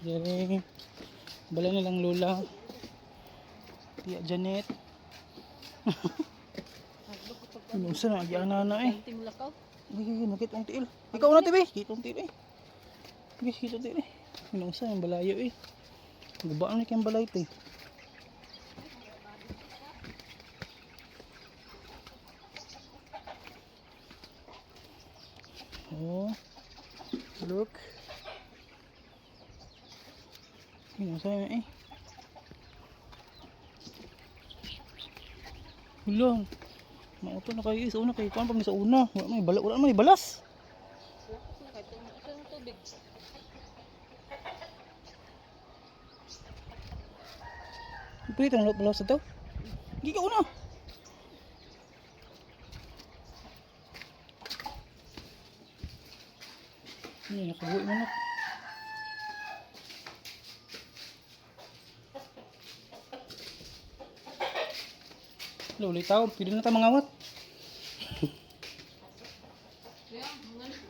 Dere. Balay na lang lola. Tiya Janet. Ano sa na agiana na eh. Anting lakaw. Uy, uy, nakita ang tiil. Ikaw na tibi. Kita ang tiil eh. Uy, kita ang tiil eh. Ano sa yung balayo eh. Gubaan na kayong balay eh. Oh. Look. Ano sa eh. Hulong. Mauto na kayo. Sa una kayo. Kuan pa mi sa una. Wala may bala, wala may balas. Lakas na kayo. Ito ang tubig. Pwede tang balas sa to. Gi ka una. Ini nakabuhi manok. Luli tao, pwede na ta mangawat. Kaya, manganak.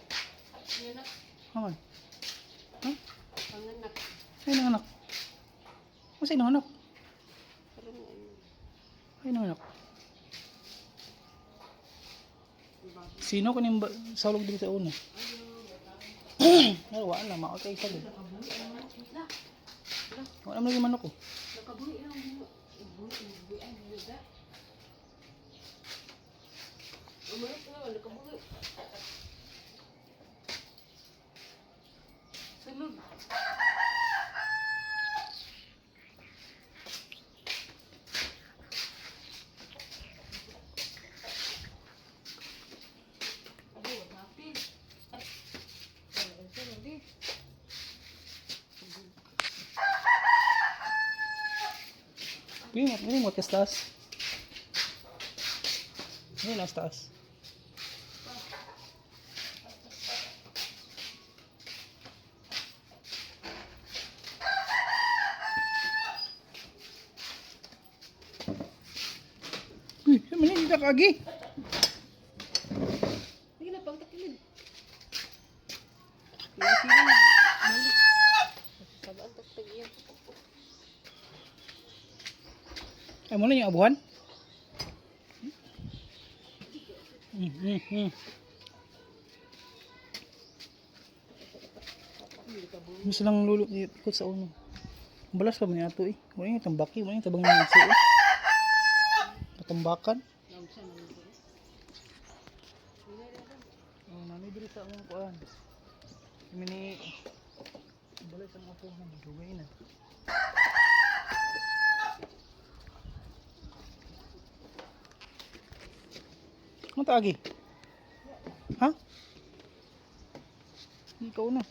Manganak. Aman. Ha? Panganak. Ay nanganak. Masay nanganak. Parang ano. Ay nanganak. Sino kaning saulog diri sa una? Ay, wala na, mao kay sagod. Wala man lagi manok ko. Nakabuhi ang buhi. Buhi, buhi, ay, buhi da. Umayos na, nakabuhi. Sunod. Abo, happy. Ay, sunod eh. Pwede mo, pwede mo kas taas. Hindi na taas. Uy, mali dito kagi. Sige na, pagtakilid. Mali. Sabaan tagtag yan. Ay mo na yung abuhan. Mas lang lulo ikot sa uno. Balas pa man niya ato eh. Wala yung tambaki, wala yung tabang niya eh. Patambakan. Oh, nami diri sa among kuan. Mini balay sa mga apuhan, dugay na. Ano taagi? Ha? Ikaw na.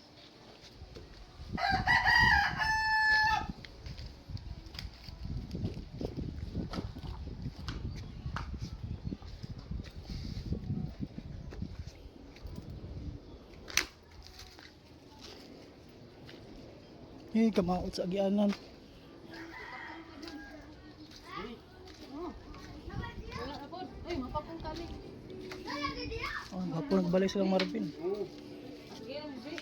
Eh, kamaot sa agianan. Wala na po. Ay, mapapong kami. Oh, hapon nagbalay silang Marvin. Sige, sige.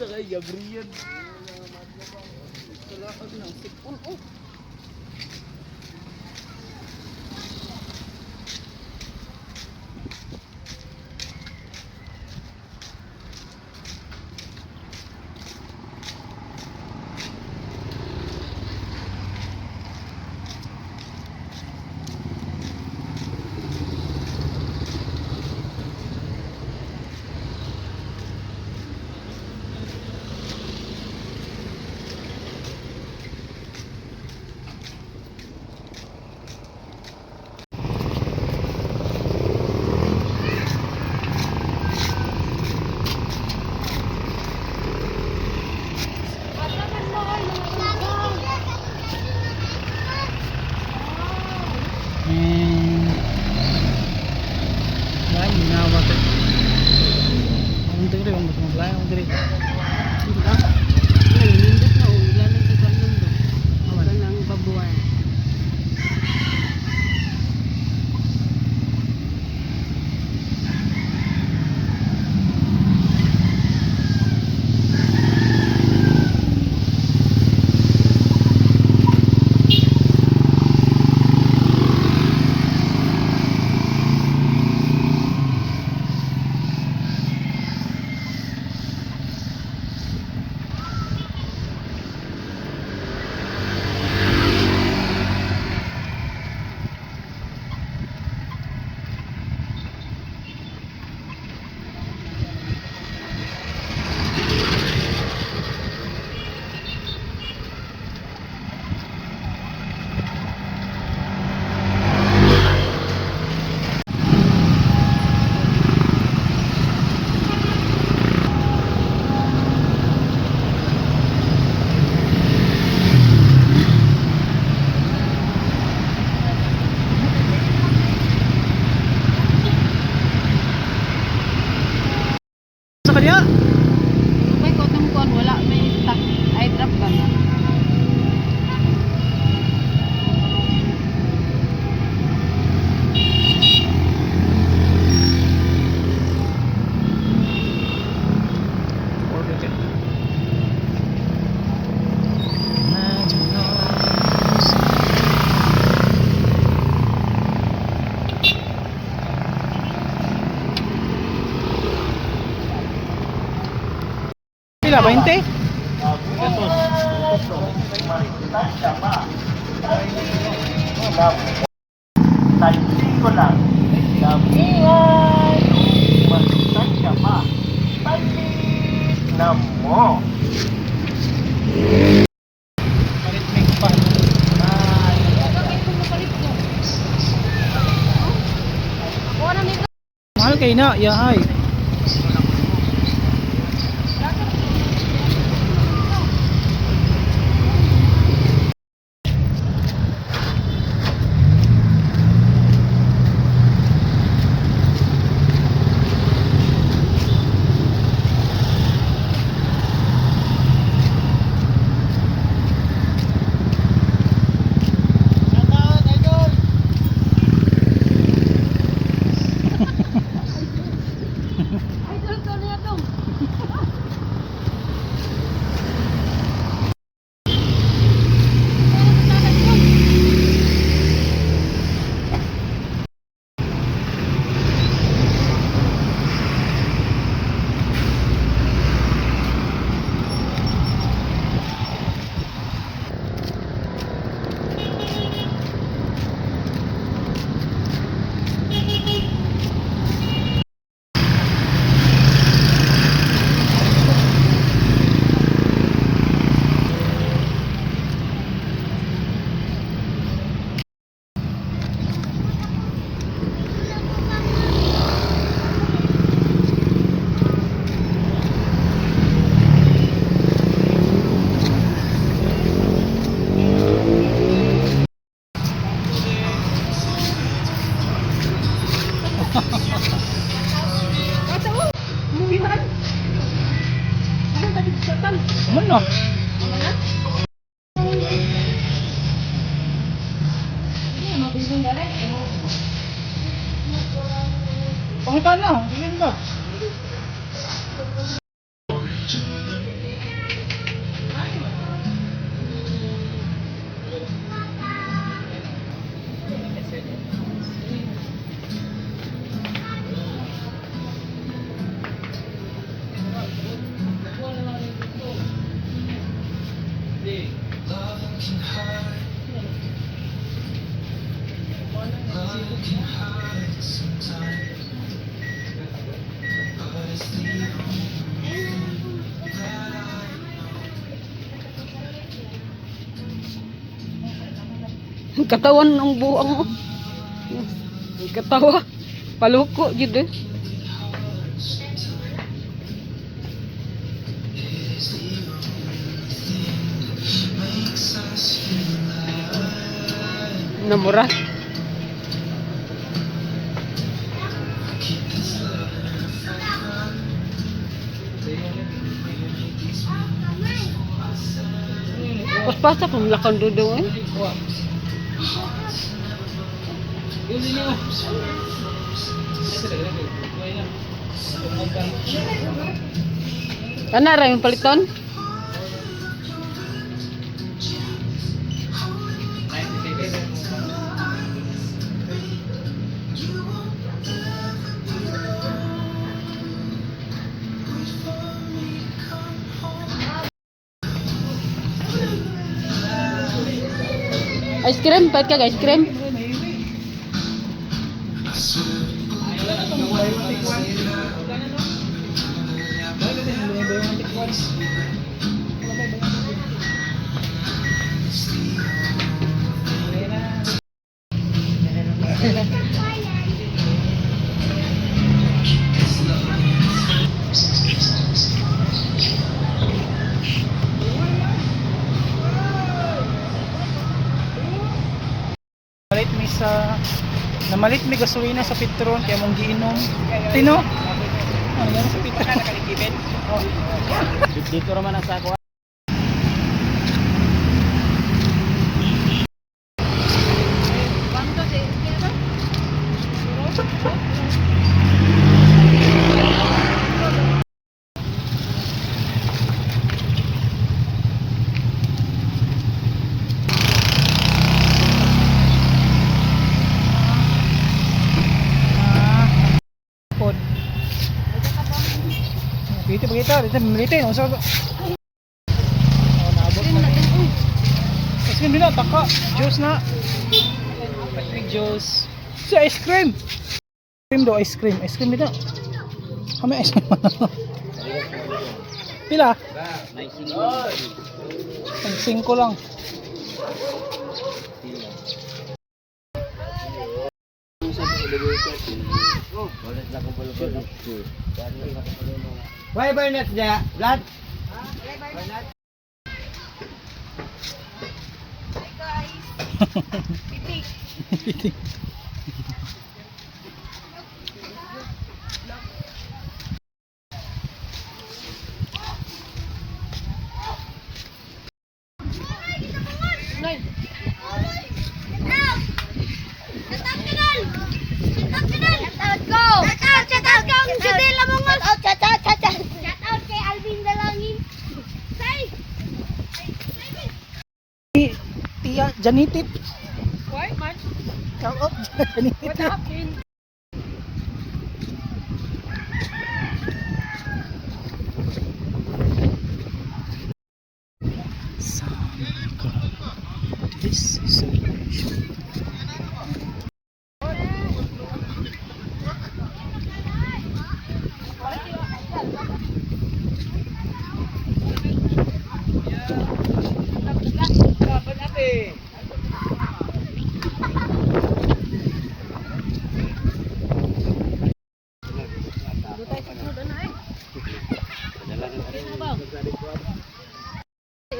Sakay Gabriel. Kalakad ng sipon. Oh. Wala yung diri. Diba? Ay, nindot na oh. Ila na sa kanon do. Wala nang babuan. Sa kanya? May kotong kon wala may stock. Ay drop ba na? Order ka. Pila, 20? Talsiko lang. Damihan. Masustansya pa. Palit na mo. Palit make pa. Bakit kung mapalit ko? Ako na nito. Mahal kay na, yahay. Idol ko niya to. Asa mo? Muwihan. Anong tadi sa tan? Man na. Ano na? Hindi, mabisong dali. Pangita na, bilhin ba? Ang katawan ng buang mo. Ang katawa. Paluko jud eh. Namura. Paspasa kung lakang dudong eh. Wa. Yun din yun. Ana ra yung paliton? Ice cream, pahit ka ice cream. Malit mi sa namalit mi gasolina sa Petron kaya mong giinom. Tino? Ano yan sa Petron? Dito raman ang sako. Pod. Dito pakita, dito milite, unsa ba? Oh, naabot na. Ice cream din na, taka. Juice na. Patrick juice. Si ice cream. Cream do ice cream. Ice cream din na. Kami ice cream. Pila? Ang 5 lang. Why burn it niya? Vlad? Pitik. Shout out kay Alvin Dalangin. Say! Tia Janitit. Why man? Shout out Janitit. What happened? Sabi ko, this is a version.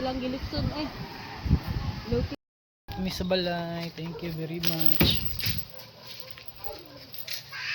Ilang gilitson eh. Miss Balay, thank you very much.